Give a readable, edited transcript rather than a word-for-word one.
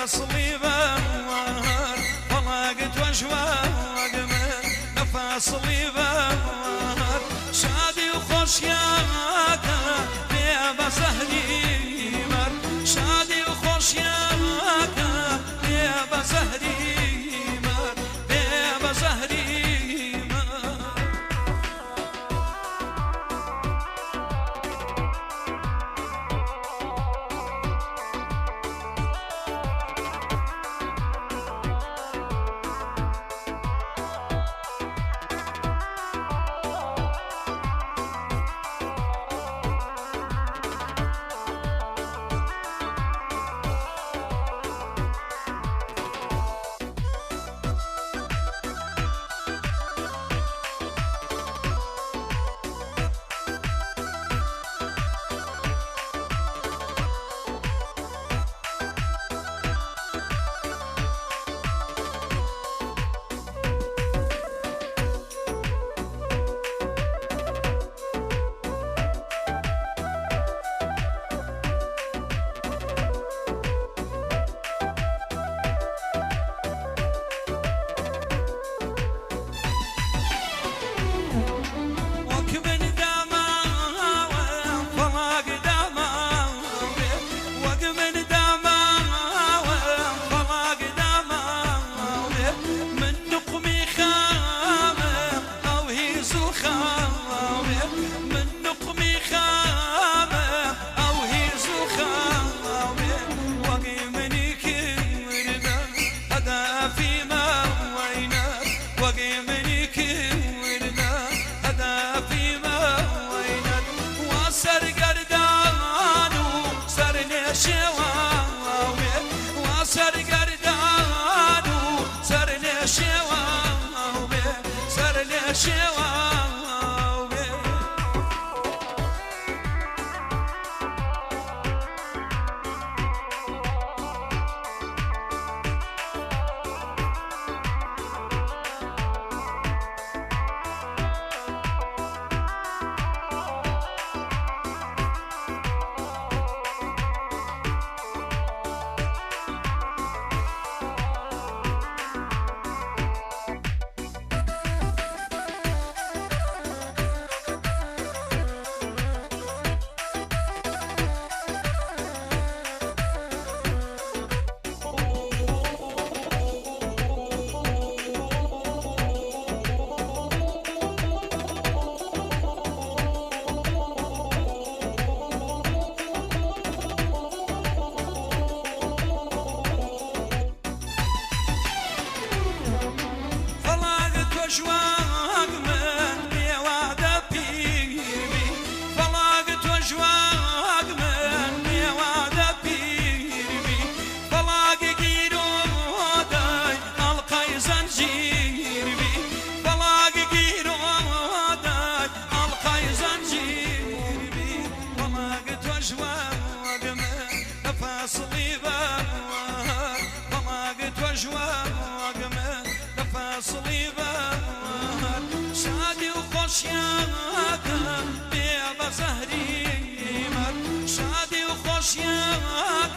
فەسڵی بەهار، فەڵاگ تۆش وەک من لە فەسڵی بەهار. شادی و خۆشیاکە بێ بە زەهری مەر، شادی و خۆشیاکە بێ بە زەهری مەر، بێ بە زەهری مەر. وەک من داماوم فەڵاک داماوێ، وەک من داماوم فەڵاک داماوێ. من نوقمی خامم ئەو هیز و خاوێ، من نوقمی خامم ئەو هیز و خاوێ. وەک منی کردە هەدەفی مەوەینە، وەک منی کردە هەدەفی مەوەینەت. وا سەرگەردان و سەرلێشێواوێ، وا سەرگەردان و سەرلێشێواوێ، سەرلێشێواوێ. فەڵاگ تۆش وەک من بێوادە پیربی، فەڵاگ تۆش وەک من بێوادە پیربی. فەڵاگ گیرۆدای ئەڵقەی زەنجیربی، فەڵاگ گیرۆدای ئەڵقەی زەنجیربی. فەڵاگ تۆش وەک من لە فەسڵی بەهار، فەڵاگ تۆش وەک من لە فەسڵی بەهار. شادی و خۆشیاکە بێ بە زەهری مەر، شادی و خۆشیاکە.